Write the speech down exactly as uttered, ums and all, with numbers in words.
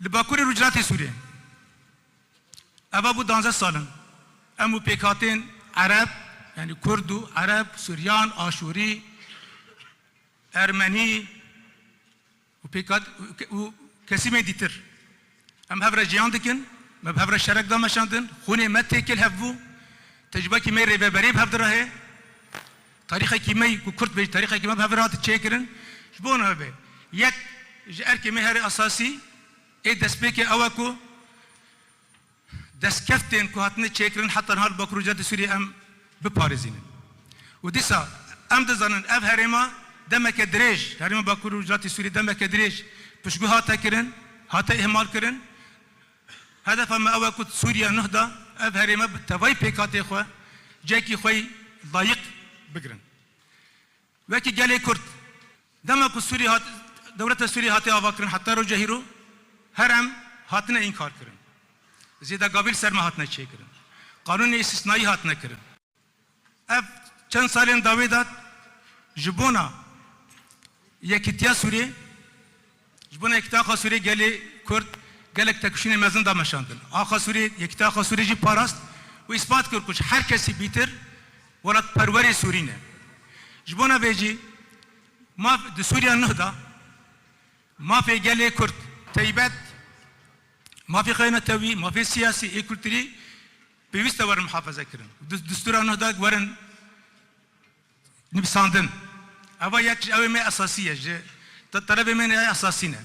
Li Bakurê Rojhilatê Sûriyê. Eva bû danzdeh sal in. Em û pêkhatên Ereb, yanî Kurd û Ereb, Suryan, Aşûrî, Ermenî û pêkhat-, û ke-, û kesîmên dîtir. Em hev re jiyan dikin, me bi hev re şerek da meşandin, xûnê me têkil hev bû, tecrubekî me rêveberê bi hev direhê, tarîxekî me ku Kurd bê, tarîxekî me bi hev re hat çêkirin. Ji bo nebe, yek ji erkê me herê esasî ê destpêkê ew e ku destkeftên ku hatine çêkirin heta niha li Bakur û Rojhilatê Sûriyê em biparêzînin. Û dîsa em dizanin ev herêma demeke dirêj, herêma Bakur û Rojhilatê Sûriyê demeke dirêj piştgû hate kirin, hate îhmal kirin. Hedefa me ew e ku Sûriya nuh de ev herême bi tevayî pêkhatê xwe, cihekî xwe yî layiq bigirin. Wekî gelê Kurd, dema ku Sûrî hat, dewleta Sûrî hatiye avakirin heta roja hîro, her em hatine înkar kirin. Zêdegavî li ser me hatine çêkirin. Qanûnê îstisnayî hatine kirin. Ev çend salên dawê de ji bona yekîtiya Sûriyê, ji bona yekîtiya axa Sûriyê gelê Kurd gelek têkoşînê mezin da meşandin. Axa Sûriyê, yekîtiya axa Sûriyê jî parast û îspat kir ku ji her kesî bîtir welatperwerê Sûrî ne. Ji bona vê jî maf di Sûriya nuh de mafê gelê Kurd teybet, mafê xwe yê netewî, mafê siyasî, ê kulturî pêwîst e werin muhafaze kirin. Di-, distûra nuh de werin nivîsandin. Eva yek ji ew ê me esasî ye, ji te-, telebê me ne esasî ne.